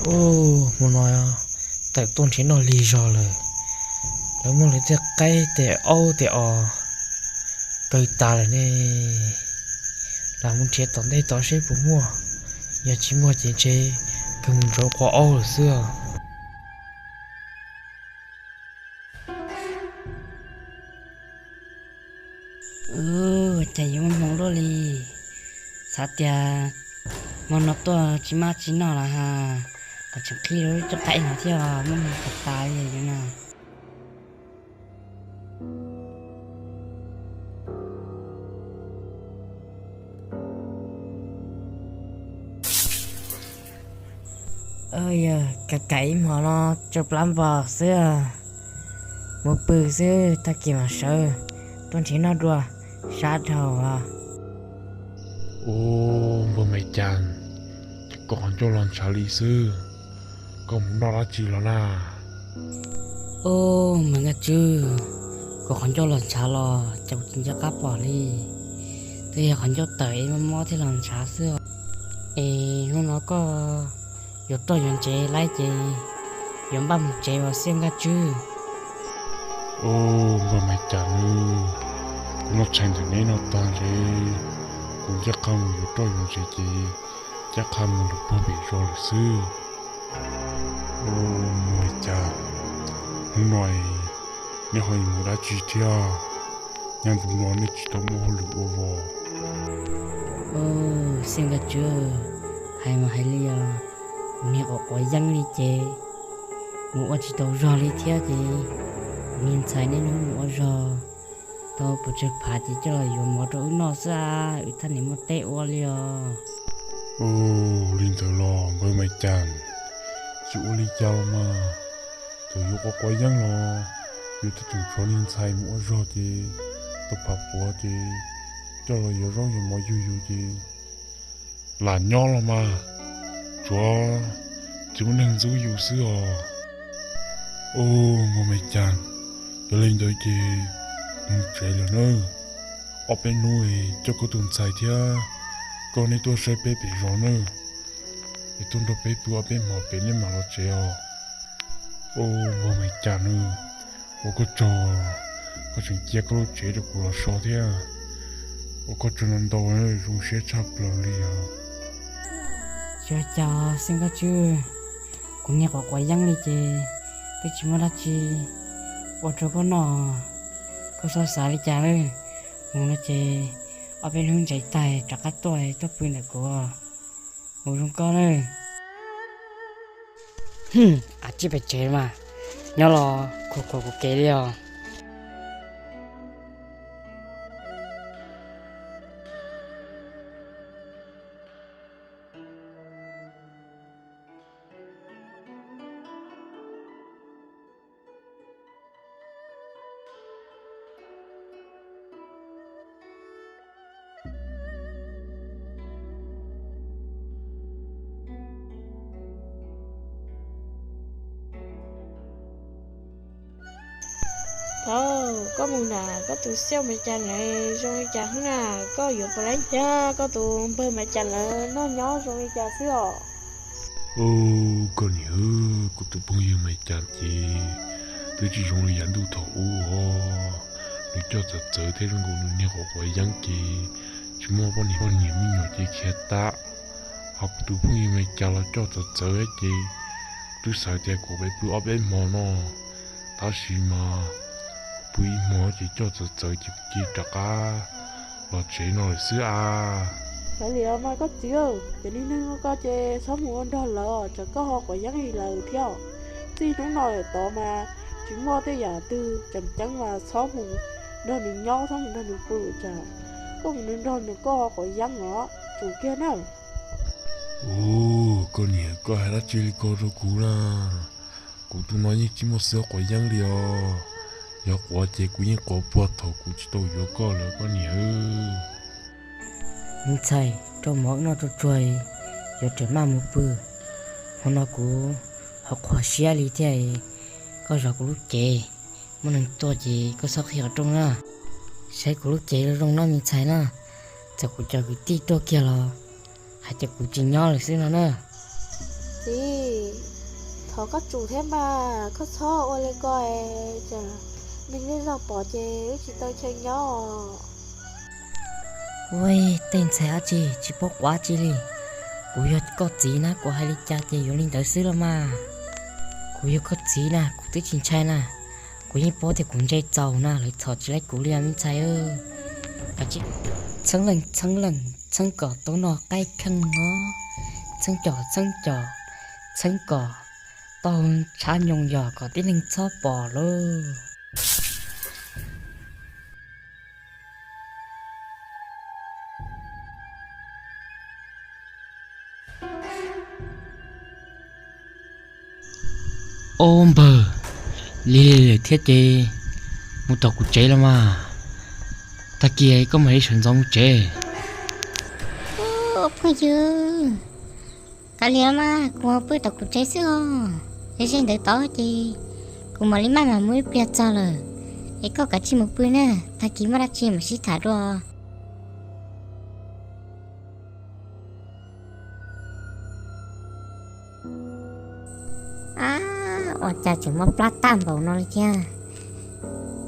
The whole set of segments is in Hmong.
Ub, hmo no tawm tuaj nrhiav noj lig zog lawm. Lawv muab lawv tej qaib tej aub tej os kaw tas lawm ne. Lam mus nrhiav tom ntej tod seb puas muaj. Yog tsis muaj ces ntshe kawg mus ntsuav qua aub lawm xwb os. Ua cas yuav muaj hmoo luaj li. Xav tias hmo no tuaj tsis maj tsis noj los has, kom tseem qhib lub coj qaib no thiab, muaj hmoo tas tas li yuav na. Yog kam kam ib hmos no tsau plab npog xwb, mus pw xwb, tag kis mam sawv tuaj nrhiav noj dua, sab dhau. Ub, npawg Maiv Cas, ces koj qhov ncauj los ntshav li xwb, koj mus noj dab tsi los na? Ub, Maiv Nkaj Tswb, kuv qhov ncauj los ntshav los ces kuv tsis nco qab pom li, twb yog qhov ncauj tawm es mob mob thiaj los ntshav xwb. Es hnub no koj yuav roj yuav ntsev laib ces yuav npaj mus tsev os Xiaj Nkaj Tswb. Ub, npawg Maiv Cas, kuv noj tshais ntawm neb no tag ntshe kuv ncaj qha mus yuav roj yuav ntsev ces ncaj qha mus lawm puag pem zos lawm xwb. Ub, npawg Maiv Cas, hnub no neb ho yuav mus dab tsi thiab? Nyob ntu no nej tsis tau muaj hauj lwm ua los? Xiaj Nkaj Tswb, hais mas hais li os, kuv niag quav quav yeeb li ces mus ua tsis tau zog li thiab ces kuv niag ntxhais niaj hnub mus ua zog, tau pes tsawg phav ces coj los yuav mov rau wb noj xwb, wb thiaj li muaj teb ua li os. Ub, li ntawd los npawg Maiv Cas, tsis ua li cas los mas, txawm yuav quav quav yeeb los yuav tau tseem tshuav niag ntxhais mus ua zog ces tau phav puav ces coj los yuav zaub yuav mov yug yus ces lam nyob los mas, tsuav tsis muaj neeg ntxub yus xwb os. Ub, npawg Maiv Cas, yog li ntawd ces mus tsev lawm nawb. Ob peb hnub coj koj tus ntxhais thiab koj neb tuaj saib peb pem zos nawb, es tuaj nrog peb pw ob peb hmo pem neb mam los tsev os. Ub, npawg Maiv Cas nawb, ua koj tsaug, koj tseem cia koj lub tsev rau kuv los so thiab. Ua koj tsaug ntau ntau, zoo siab tshaj plaws li os. Tsis ua cas Xiaj Nkaj Tswb, kuv niag quav quav yeeb li ces twb tsis muaj dab tsi ua rau koj noj, koj txhob xav li cas lawm. Mus no ces ob peb hnub ntsev tag rov qab tuaj tuaj pw ntawm kuv, mus zoo koj nawb. Hwm, a tsij pem tsev mas, nyob los khuam khuam kuv kev li os. Thaum koj mus na, koj tus Xiaj Maiv Cas lawv zoo li cas hnub na, koj yuav puas laib thiab koj tus npawg Maiv Cas lawv noj nyob zoo li cas xwb os? Koj niam, kuv tus phooj ywg Maiv Cas ces twb tsis zoo li yav ntuj thaum ub os. Nws coj txawv txawv thiab zoo nkaus nws niag quav quav yeeb ces tsis muaj poj niam, poj niam me nyuam ces khiav tag. Ho kuv tus phooj ywg Maiv Cas los coj txawv txawv ces kuv twb xav tias kuv peb pw ob peb hmo no, tab sis mas pw ib hmo ces coj txawv txawv ces kuv cia rov qab los tsev no lawm xwb a. Kav liam mas koj txiv, cov niag neeg ua ko ces txhob mus ua nrog lawv, tsam koj ho quav yeeb li lawv thiab. Txij hnub no lawm tod mas tsis muaj tej yam twg tseem ceeb mas txhob mus nrog nws nyob, txhob mus nrog nws pw, tsam koj mus nrog nws koj ho quav yeeb os, tsum kiag na. Ub, koj niam, koj hais dab tsi li ko rau kuv na? Kuv tus no yeej tsis muaj xwb quav yeeb li os. Yog quav ces kuv yeej quav puag thaum kuv tsis tau yuav koj lawm koj niam. Me ntxhais, rau mov wb noj tsuag tsuag, yuav rawm maj mus pw. Hmo no kuv ho qhuav siab li thiab. Koj zov kuv lub cev, muaj neeg tuaj ces koj txhob qhia qhov rooj na. Saib kuv lub cev zoo zoo na me ntxhais na, txawm kuv cov kwv tij tuaj kiag los hais tias kuv tsis nyob lawm xwb no na. Txiv, thov koj tsum thiab mas, koj txhob ua li ko es neeg zej zog pom ces wb tsis tau chaw nyob. Ua tej ntxhais dab tsi tsis paub quav tsi li. Kuv yog koj txiv na, kuv hais li cas ces yuav li ntawd xwb los mas. Kuv yog koj txiv na, kuv twb tsis ntshai na. Kuv yeej paub tias kuv ntse txaus na, lawv txhom tsis laib kuv li me ntxhais. Txheeb leej txheeb leej, txheeb kom tau noj qaib kheej os. Txheeb com txheeb com, txheeb kom tau tshav nyoos yog kom tib neeg txhob pom lauj. Ob npawg, lig lawm thiab ces mus tom kuv tsev los mas. Tag kis koj mam li sawv ntxov mus tsev. Phooj ywg, kav liam mas, kuv mus pw tom kuv tsev xwb os. Yog ze ntawd tod ces kuv mam li maj mam mus ib pliag txog lawm, es koj kav tsij mus pw na, tag kis muaj dab tsi mam sib tham dua. Ab, ua cas tseem mob plab tag npaum no li thiab.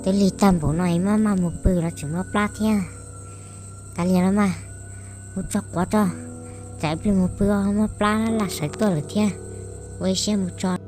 Twb lig tag npaum no es maj maj mus pw los tseem mob plab thiab. Kav liam los mas, mus tso quav tso, tsam ib pliag mus pw mob plab lam sawv tuaj lawm thiab. Ua ib siab mus tso.